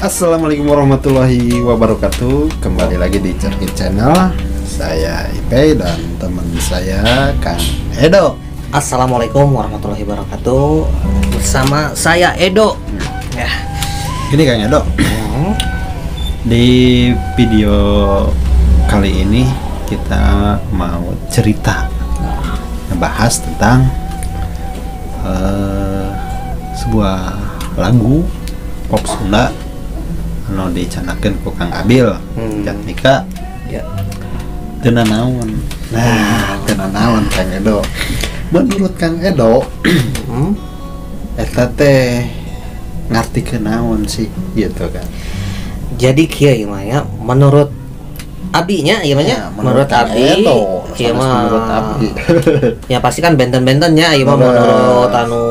Assalamualaikum warahmatullahi wabarakatuh. Kembali lagi di Cerkit Channel. Saya Ipe dan teman saya Kang Edo. Assalamualaikum warahmatullahi wabarakatuh. Bersama saya Edo. Ya. Ini Kang Edo. Di video kali ini kita mau cerita, ngebahas tentang sebuah lagu pop Sunda anu dicandakeun ku Kang Abil Jatnika. Ya. Teu nanaon. Nah, teu nanaon, Kang Edo. Menurut Kang Edo, eta teh ngartikeun naon sih gitu kan? Jadi kieu ieu mah ya, menurut abinya ieu mah nya, Ya, menurut Kang abi Edo, ieu sanes mah menurut abi. Ya pasti kan benten-bentennya ieu mah, Leres. Menurut anu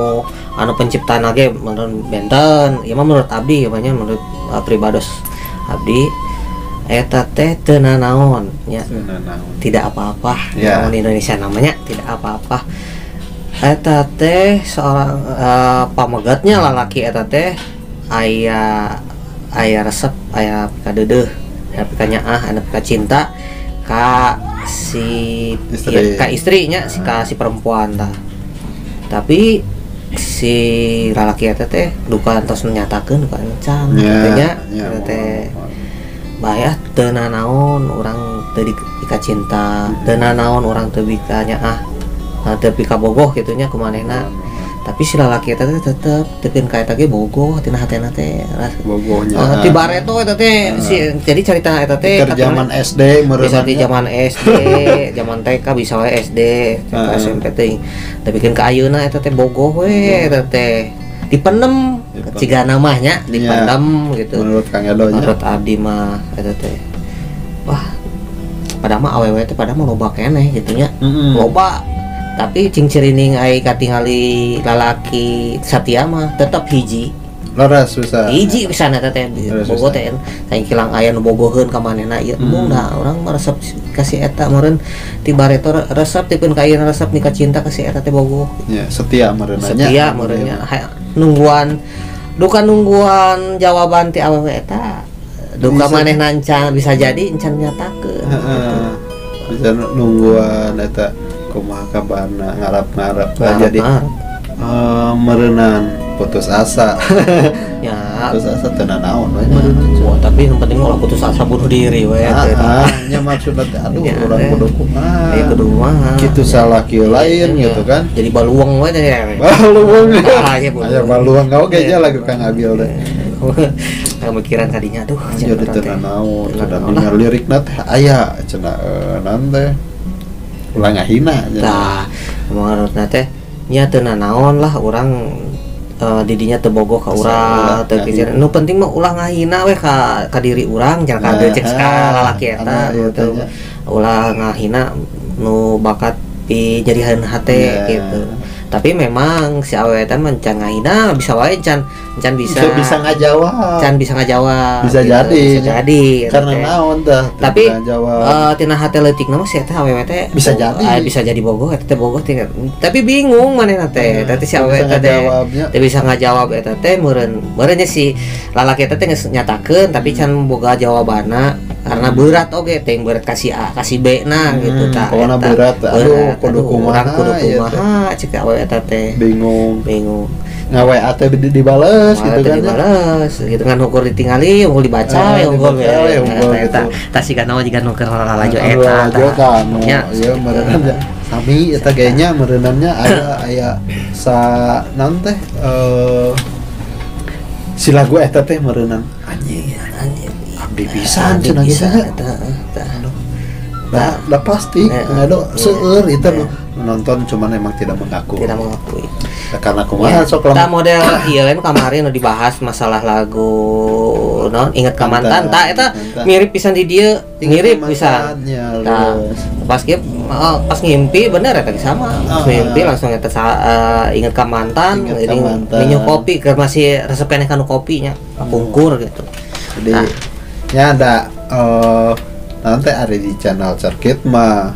anu penciptaan ge menurut benten, ieu mah menurut abdi ieu mah nya, menurut pribados abdi eta teh teu nanaon nya. Teu nanaon. Tidak apa-apa. Ya. Naon Indonesia namanya tidak apa-apa. Eta teh seorang pamegatnya lalaki eta teh aya aya resep, aya pikadeudeuh, aya pikanyaah, aya pikacinta ka si Istri. Ya, ka istrinya, si ka si perempuan tah. Tapi si lalaki eta teh duka entos menyatakeun, duka encan Ya, gitu nya. Ya, Eta teh mohon. bahaya, teu nanaon urang teu dikacinta, teu nanaon urang teu nyaah, teu pikabogoh kitu nya ku manehna. Tapi si lalaki eta teh tetep tepikeun ka eta ge bogoh tina hatena teh. Bogohnya. Oh, ti bareto eta teh si, jadi carita eta teh Keur zaman SD bisa di meureunna. Zaman SD, zaman TK, bisa wae SD, TK, SMP teh. Tapi ka ayeuna eta teh bogoh we eta teh dipenem. Dipenem. Ciga mah nya dipendem gitu. Menurut Kang Edo nya. Menurut abdi mah eta teh, wah, padahal mah awewe teh padahal mah loba keneh gitu nya. Loba, tapi cing cirining ai katingali lalaki satia mah tetep hiji. Leres susah. Hiji pisan eta teh. Leres bogoh pisan. Teh saing kilang aya nu bogoheun ka manehna ieu embung da urang mah resep ka si eta meureun ti bareto, resep tepikeun ka ayeuna, resep nikah cinta ka si eta teh bogoh. Ya, setia meureun nya. Setia meureun nya. Nungguan, duka nungguan jawaban ti awewe eta, duka Bisa. Manehna encan, bisa jadi encan nyatakeun. Heeh. Bisa nungguan eta kumaha kabarna, ngarap-ngarap. Nah, jadi meureunan putus asa. Ya. Putus asa teu nanaon we meureun. Wah, tapi yang penting ulah putus asa bunuh diri we Ah, teh. ah, nya maksudna teh aduh, Ya, urang teh. Kudu kumaha. Eh, kudu kumaha. Kitu salah kieu lain Iya. gitu kan. Jadi baluang we teh. Baluang. Ah, iya, Aya baluang oge nya lagu Kang Abil teh. Pemikiran tadinya aduh Jadi urang teu teh. nanaon, Teu cenah nanaon dina lirikna teh aya cenah naon teh ulah ngahina cenah. Tah, menurutna teh nya teu nanaon lah urang didinya teu bogoh ka urang, teu Ulah pikir. ngahina. Nu penting mah ulah ngahina we ka diri urang, jangan ka Nah, cek ka lalaki eta anu ieu gitu. teh nya. Ulah ngahina nu bakat pi nyerihan hate Ya. gitu. Tapi memang si awewe teh mah can ngahina, bisa wae can can bisa Bisa bisa ngajawab. Can bisa ngajawab Bisa gitu. jadi. Bisa jadi eta Karena teh. naon tah teu Tapi bisa ngajawab. Tina hate leutikna mah si eta awewe teh Bisa jadi. Ah, bisa jadi bogoh eta teh, bogoh teh. Tapi bingung manehna teh. Nah, Tapi si teu awewe bisa eta teh ngajawabnya. teu bisa ngajawab eta teh meureun. Meureun nya si lalaki eta teh geus nyatakeun tapi can boga jawabanna karena berat oge teh, berat ka si A ka si B na gitu tah. Pokona Eta. berat, aduh, kudu Aduh, urang kumaha kudu ieu teh. kumaha cek awewe eta teh. Bingung. Bingung. Nga-WA teh dibales Malah gitu teu kan ya. Dibales gitu kan, ukur ditingali, unggul dibaca, Ah, unggul dibaca we, unggul eta. gitu. Tah siga naon jiga nu keur lalajo Anu eta. lalajo Tah. tah anu Nya, ieu meureunna nya. Sami eta ge nya meureunna nya aya aya sa naon teh si lagu eta teh meureunnan anjing Anjing. Abdi pisan Abdi cenah pisan gitu nya. Eta, eta. Nah, lah pasti Ya. ngado seueur itu Ya. nu nonton, cuman emang tidak mengaku. Tidak mengakui. Nah, karena kumaha sok Tah, lamun model ieu lain kamari nu dibahas masalah lagu non Ingat ka Mantan, tah eta Mantan. mirip pisan di dieu, Ingat mirip ka pisan. mantan, ya, Tah, leres. pas kieu pas ngimpi bener eta ge sama. Pas ngimpi langsung eta inget ka mantan, Inget ka jadi mantan. minum kopi keur masih resep keneh kanu kopinya, kapungkur gitu. Jadi Nah. nya ada nanti ada di channel Cerkit mah.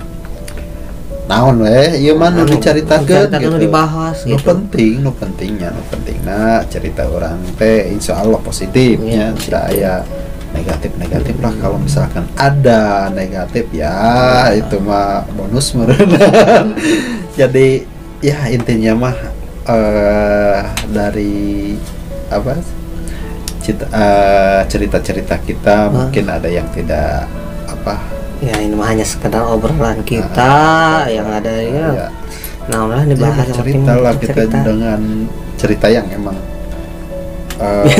Naon we ieu mah nu dicaritakeun gitu. Nu dibahas nu gitu. Penting, nu pentingnya, nu pentingna cerita orang teh insyaallah positifnya, tidak aya negatif-negatif lah. Kalau misalkan ada negatif ya itu mah bonus meureun. Jadi ya intinya mah dari apa cerita-cerita kita mungkin ada yang tidak apa ya, ini mah hanya sekedar obrolan kita yang ada ya. Nah, lah dibahas ya, cerita lah kita cerita. Dengan cerita yang emang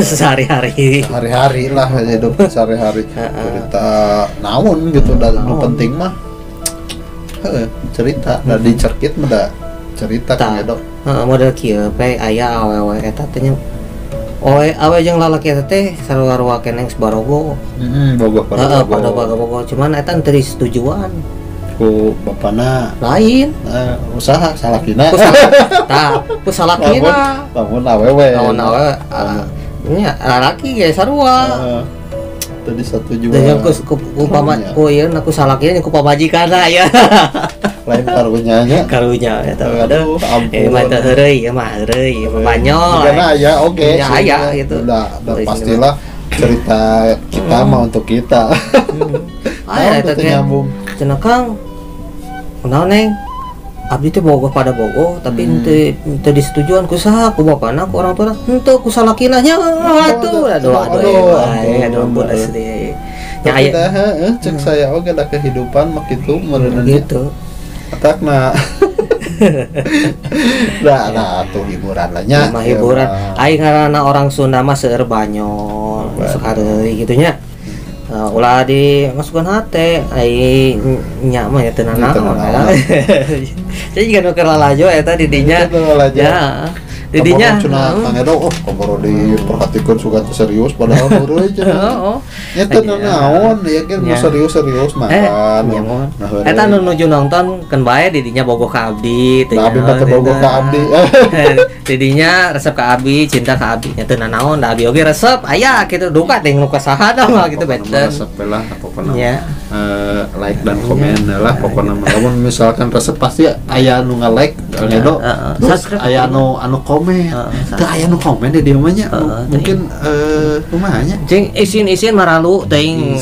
sehari-hari sehari-hari lah hidup sehari-hari cerita naon gitu dan nu penting mah cerita da dicerkit mah da cerita kan ya dok. Model kieu pe aya awewe eta teh nya awe jeung lalaki eta teh sarua-sarua keneh barogo. Bogoh pada bogoh cuman eta teu disetujuan ku bapana lain usaha salakina tah ku salakina lamun awewe lamun awewe nya lalaki ge sarua tadi satu juga dan ku pama ku ieu ku salakina ku pamajikanna ya lain karunya nya karunya eta aduh mah teu heureuy ieu mah heureuy ieu mah banyol karena aya oge aya gitu udah pastilah cerita kita mah untuk kita. Aya eta teh nyambung cenah Kang kunaon neng abdi teh bogoh pada bogoh tapi henteu disetujuan ku saha ku bapana ku orang tua henteu ku salakina nya atuh aduh aduh aduh ampun asli nya aya heeh cek saya oge da kehidupan mah kitu meureun gitu atakna nah tuh hiburan lah nya mah hiburan aing ngaranna orang Sunda mah seueur banyol sok hareuy kitu nya. Ulah dimasukkan hate ai nya mah ya teu nanaon. Jadi jiga nu keur lalajo eta di dinya. Ya. Di dinya cenah Kang Edo oh kabaro diperhatikeun sugan teh serius padahal heureuy cenah. Heeh. Nya teu nanaon ya kan nu serius-serius mah kan. Eta nu nuju nonton keun bae di dinya bogoh ka abdi teh. Abdi mah teu bogoh ka abdi. Di dinya resep ka abdi, cinta ka abdi nya teu nanaon da abdi oge resep aya kitu duka teh nu ka saha da mah kitu benten. Resep lah pokona. Like dan komen lah pokona mah. Lamun misalkan resep pasti aya nu nge-like Kang Edo. Terus aya nu anu komen. Teu aya nu komen di dieu mah nya. Mungkin kumaha nya? Jeung isin-isin maralu teuing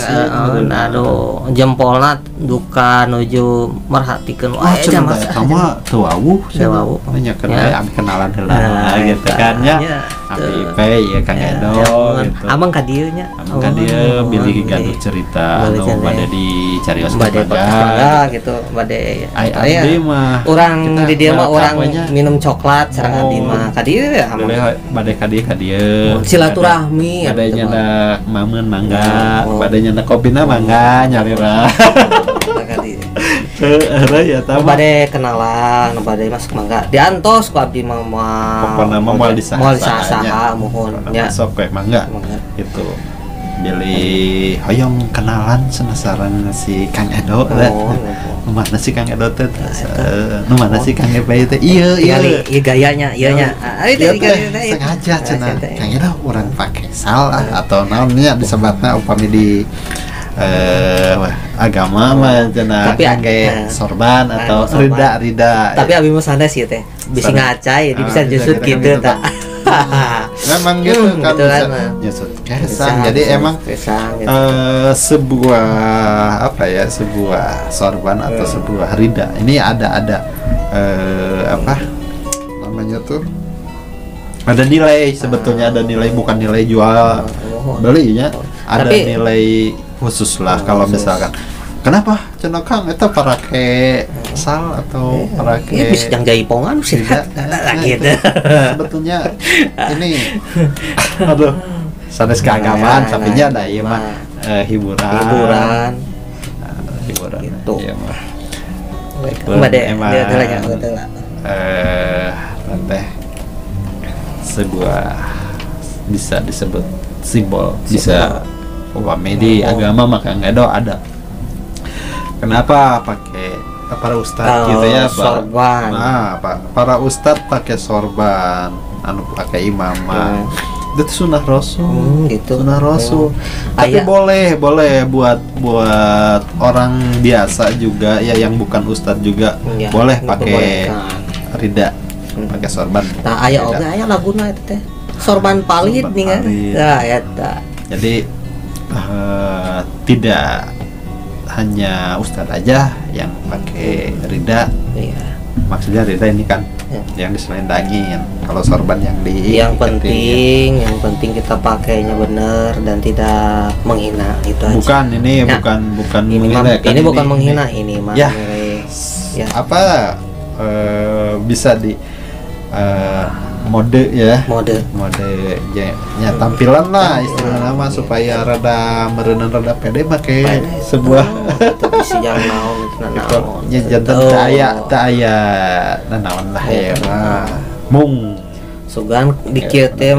aduh jempolna duka nuju merhatikeun wae cenah eta mah teu wawuh cenah. Nya abi kenalan heula gitu kan nya. Abi Ipe ya Kang Edo gitu. Amang ka dieu nya. Amang ka dieu bilih gaduh cerita anu bade dicarios bade mangga gitu bade abdi mah urang di dieu mah urang minum coklat sareng abdi mah ka dieu amang bade ka dieu ka dieu silaturahmi bade nyandak mameun mangga bade nyandak kopina mangga nyalira heuh ya tah bade kenalan bade masuk mangga diantos ku abdi mah pokona mah moal disaha-saha muhun nya sok we mangga gitu bilih hoyong kenalan sareng si Kang Edo nu mana si Kang Edo teh nu mana si Kang Epe teh ieu ieu ieu gayanya ieu nya sengaja cenah Kang Edo urang pake sal atau naon nya disebatna upami di agama mah cenah kangge sorban atau rida-rida. Tapi abi mah sanes ieu teh bisi ngacai jadi bisa nyusut kitu tah. Memang gitu kan bisa nyusut kesang. Jadi emang sebuah apa ya, sebuah sorban atau sebuah rida. Ini ada apa namanya tuh? Ada nilai sebetulnya, ada nilai bukan nilai jual belinya, ada tapi, nilai khusus lah kalau misalkan kenapa cenah Kang eta parake sal atau parake ya, bisa jang jaipongan sih gitu. Sebetulnya ini aduh sanes keagamaan tapi nya da ieu mah hiburan hiburan gitu. Ieu mah bade teh sebuah bisa disebut simbol, bisa upami di agama maka Kang Edo ada. Kenapa pakai para ustadz gitu ya, sorban. Nah, para ustadz pakai sorban, anu pakai imamah. Itu sunnah rasul. Gitu. Sunnah rasul. Tapi boleh buat orang biasa juga ya, yang bukan ustadz juga ya, boleh pakai rida, pakai sorban. Nah, aya oge aya laguna eta teh. Sorban palit nih kan. Nah, eta. Jadi tidak hanya ustadz aja yang pakai rida. Iya. Maksudnya rida ini kan ya, yang diselendangin. Kalau sorban yang di yang penting, yang penting kita pakainya benar dan tidak menghina, itu aja. Bukan ini, nah, bukan ini menghina, kan ini bukan menghina, ini mah ya, ya. Apa bisa di mode ya, mode ya, ya tampilan lah istilah nama, supaya rada merenan, rada pede pakai sebuah itu jangan naon itu ya jantan teu aya nanaon lah ya mah mung sugan dikieu teh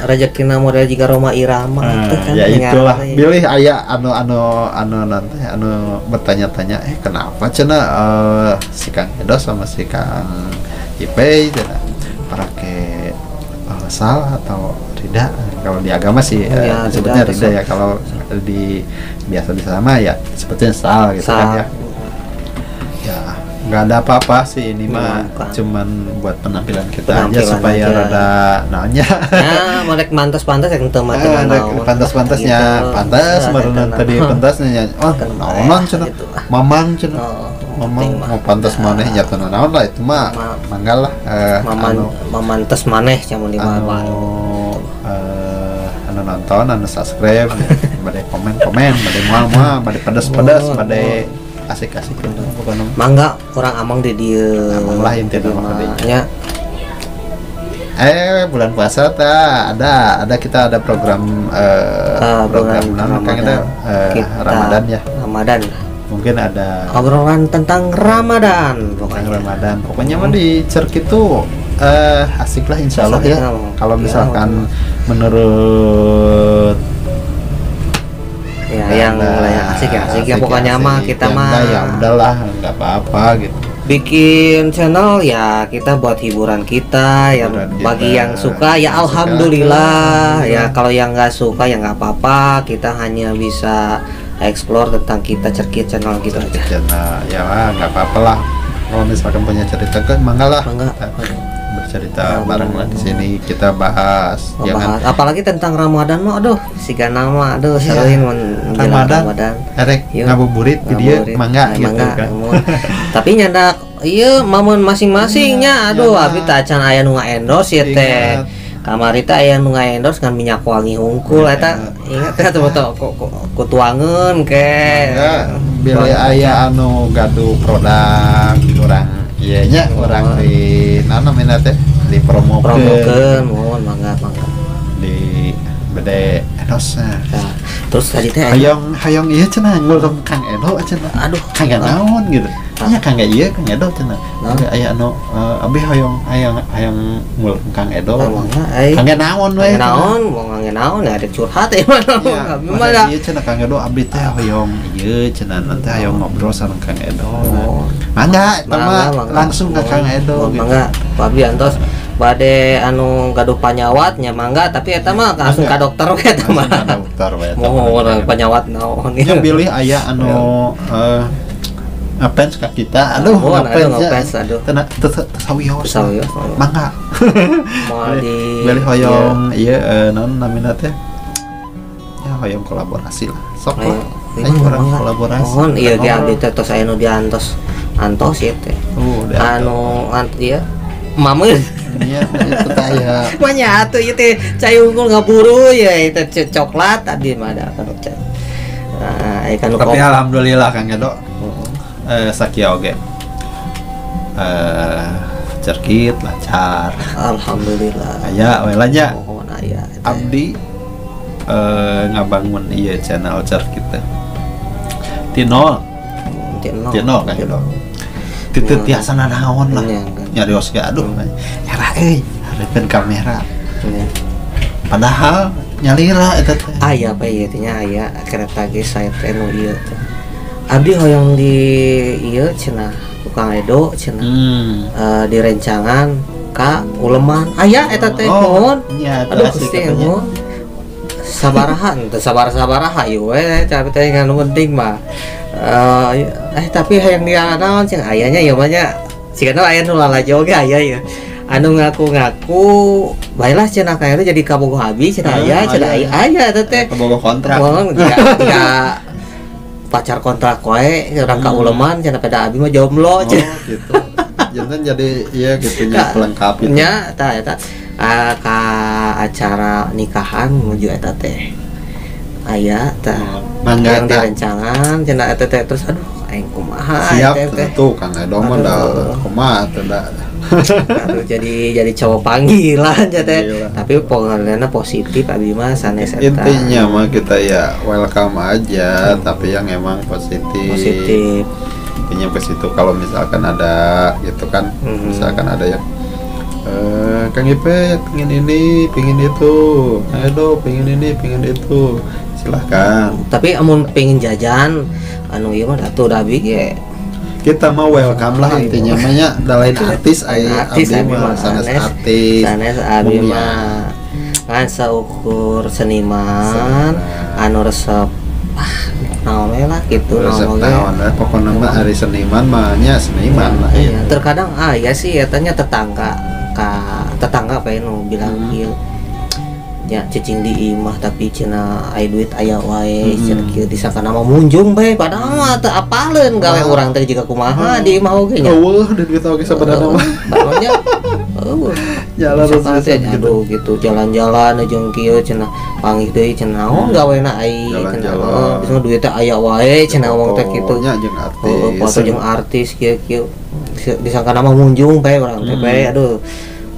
rejekina model jiga Roma Irama teh kan ya itulah bilih aya anu nanti anu bertanya-tanya kenapa cenah si Kang Edo sama si Kang Ipei cenah pakai sal atau rida. Kalau di agama sih ya, disebutnya rida ya, kalau di biasa sama ya sebutnya sal gitu sal. Kan ya. Ya nggak ada apa-apa sih ini mah, cuman buat penampilan kita aja supaya aja rada nanya. Ya, molek mantas-pantas yang teu mah pantas-pantasnya, gitu. Pantas merenang tadi pantasnya. Oh, naonan cenah. Mamang cenah. Mamang mau pantas maneh nya teu naon lah itu mah. Mangga lah mamantes maneh nya di mana. Anu nonton, anu subscribe, bade komen-komen, bade moal-moal, bade pedas-pedas, bade asik-asik gitu pokoknya. Mangga kurang amang di dieu. Amang lah intinya mah nya. Bulan puasa ta ada kita ada program program Ramadan, Ramadan ya. Ramadan. Mungkin ada obrolan tentang Ramadan pokoknya. Ramadan. Pokoknya mah di Cerkit tuh asik lah insyaallah ya. Kalau misalkan menurut ya yang asik ya asik ya pokoknya mah kita mah ya udahlah nggak apa-apa gitu. Bikin channel ya kita buat hiburan kita ya, bagi yang suka ya alhamdulillah ya, kalau yang nggak suka ya nggak apa-apa, kita hanya bisa explore tentang kita Cerkit channel gitu aja. Channel ya nggak apa-apa lah. Kalau misalkan punya cerita kan mangga lah. Bercerita bareng lah di sini kita bahas. Jangan apalagi tentang Ramadan mah, aduh siga nama, aduh seruin Ramadan. Erek ngabuburit di dieu mangga gitu kan. Tapi nyandak ieu mamun masing-masingnya, aduh abi teh acan aya nu nga-endorse ieu teh. Kamari teh aya nu nga-endorse ngan minyak wangi hungkul eta ingat teh tuh ku tuangeun ke. Bilih aya anu gaduh produk urang iya nya orang di namina teh di promokeun mohon mangga mangga di bede endorse. Nah, terus tadi teh hayang ieu cenah ngulung Kang Edo cenah, aduh kang naon gitu nya kang ieu Kang Edo cenah aya anu abi hayang ngulung Kang Edo kang naon we naon mau kang naon ya ada curhat ya mah ieu cenah Kang Edo abdi teh hayang ieu cenah nanti hayang ngobrol sareng Kang Edo. Mangga eta mah langsung ke Kang Edo gitu. Mangga abdi antos bade anu gaduh panyawat nya mangga, tapi eta mah langsung ka dokter we eta mah. Ka dokter we eta. Mohon panyawat naon. Nya bilih aya anu ngefans ka kita, aduh ngefans aduh. Teu sawios. Mangga. Moal di bilih hoyong ieu naon namina teh? Ya hoyong kolaborasi lah. Sok lah. Ayo urang kolaborasi. Mohon ieu ge abdi teh tos aya nu diantos. Antos ieu teh. Anu ieu mameun. Iya, itu teh aya. Manya atuh ieu teh cai unggul ngaburu ya itu coklat abdi mah ada kan. Nah, aya kan. Tapi alhamdulillah Kang Edo. Sakieu oge. Cerkit lancar. Alhamdulillah. Aya we lah nya. Mohon aya. Abdi ngabangun ieu channel Cerkit teh. Ti nol Kang Edo. Teu tiasa nanaon lah. Nyarios ge aduh era euy hareupeun kamera. Padahal nyalira eta teh. Aya apa ieu teh nya aya kereta ge saya teh nu ieu teh. Abdi hoyong di ieu cenah Kang Edo cenah. Di rencangan Ka uleman aya eta teh nuhun. Iya, Aduh Gusti nuhun. Sabaraha teu sabar-sabaraha ieu we tapi teh nu penting mah. Tapi hayang dia naon cenah ayanya ieu mah nya. Sigana aya nu lalajo oge aya ieu. Anu ngaku-ngaku baelah cenah kayaknya jadi kabogoh abi cenah aya cenah aya aya eta teh. Kabogoh kontrak. Moal jika pacar kontrak wae urang ka uleman cenah pada abi mah jomblo cenah. Oh gitu. Jangan jadi iya gitu nya pelengkap gitu. Nya eta eta ka acara nikahan menuju eta teh. Aya tah. Mangga yang direncangan cenah eta teh terus aduh aing kumaha siap tentu Kang Edo mah da kumaha teh da. Aduh, jadi cowok panggilan teh. Tapi pengalamannya positif abi mah sanes eta. Intinya mah kita ya welcome aja, tapi yang emang positif. Positif. Intinya ke situ kalau misalkan ada gitu kan, misalkan ada yang Kang Ipe pingin ini, pingin itu, Kang Edo pingin ini, pingin itu, silahkan. Tapi amun pingin jajan, anu ieu mah atuh da abi ge. Kita mau welcome lah intinya mah nya, da lain artis aya artis abdi mah sanes artis. Sanes abi mah kan saukur seniman anu resep naon we lah gitu resep naon we pokona mah ari seniman mah nya seniman lah. Iya, terkadang ya sih etanya tetangga ka tetangga apa nu bilang kieu nya cicing di imah tapi cenah aya duit aya wae cenah kieu disangkana mah munjung bae padahal mah teu apaleun gawe urang teh jiga kumaha di imah oge nya. Eueuh di duit oge sabenerna mah. Baronya eueuh. Jalan terus aduh gitu jalan-jalan jeung kieu cenah panggih deui cenah naon gawena ai cenah bisa duit teh aya wae cenah ngomong teh kitu nya jeung artis. Foto jeung artis kieu-kieu disangkana mah munjung bae urang teh bae aduh.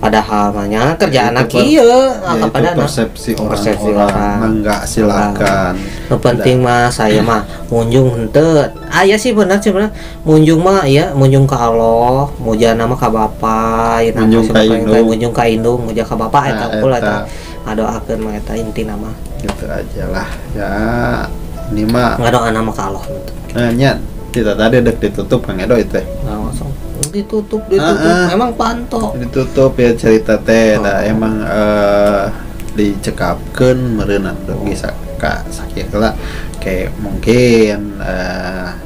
Padahal mah nya kerjaan kieu ya, persepsi orang-orang mangga silakan. Nu penting mah saya mah munjung henteu. Aya sih benar sih benar. Munjung mah ya munjung ka Allah, mujana mah ka Bapa, munjung ka indung, munjung ka indung, muja ka Bapa eta unggul eta. Ngadoakeun mah eta intina mah. Gitu aja lah ya. Ini mah ngadoana mah ka Allah. Nah nya tidak tadi dek ditutup Kang Edo itu. Nah, langsung ditutup emang panto ditutup ya cerita teh nah, emang dicekapkeun meureunna dugi ka sakieu heula kayak mungkin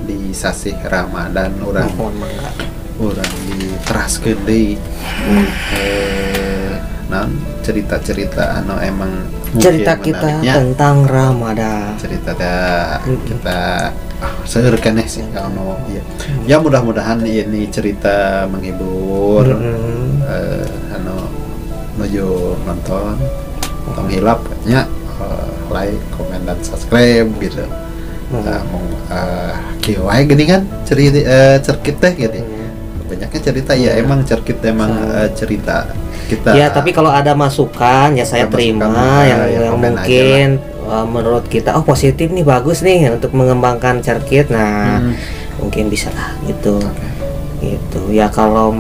di sasih Ramadan urang diteraskeun deui naon cerita-cerita anu emang cerita kita tentang Ramadan cerita teh kita seueur keneh sih kalau ya. Ya mudah-mudahan ini cerita menghibur anu nuju nonton tong hilap nya like, komen dan subscribe gitu. Nah, mung kieu wae geuning kan cerita cerkit teh gitu. Banyaknya cerita ya emang cerkit emang cerita kita. Ya, tapi kalau ada masukan ya saya terima masukan, yang, ya, yang mungkin menurut kita oh positif nih bagus nih untuk mengembangkan cerkit. Nah, mungkin bisa lah gitu. Gitu. Ya kalau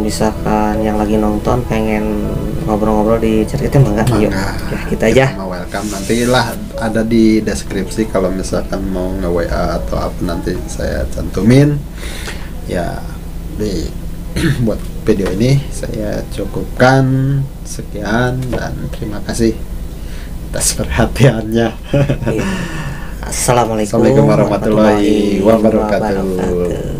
misalkan yang lagi nonton pengen ngobrol-ngobrol di cerkitnya mangga, yuk. Ya, kita aja. Mau welcome nantilah ada di deskripsi kalau misalkan mau nge-WA atau apa nanti saya cantumin. Ya, di buat video ini saya cukupkan sekian dan terima kasih atas perhatiannya. Assalamualaikum warahmatullahi wabarakatuh.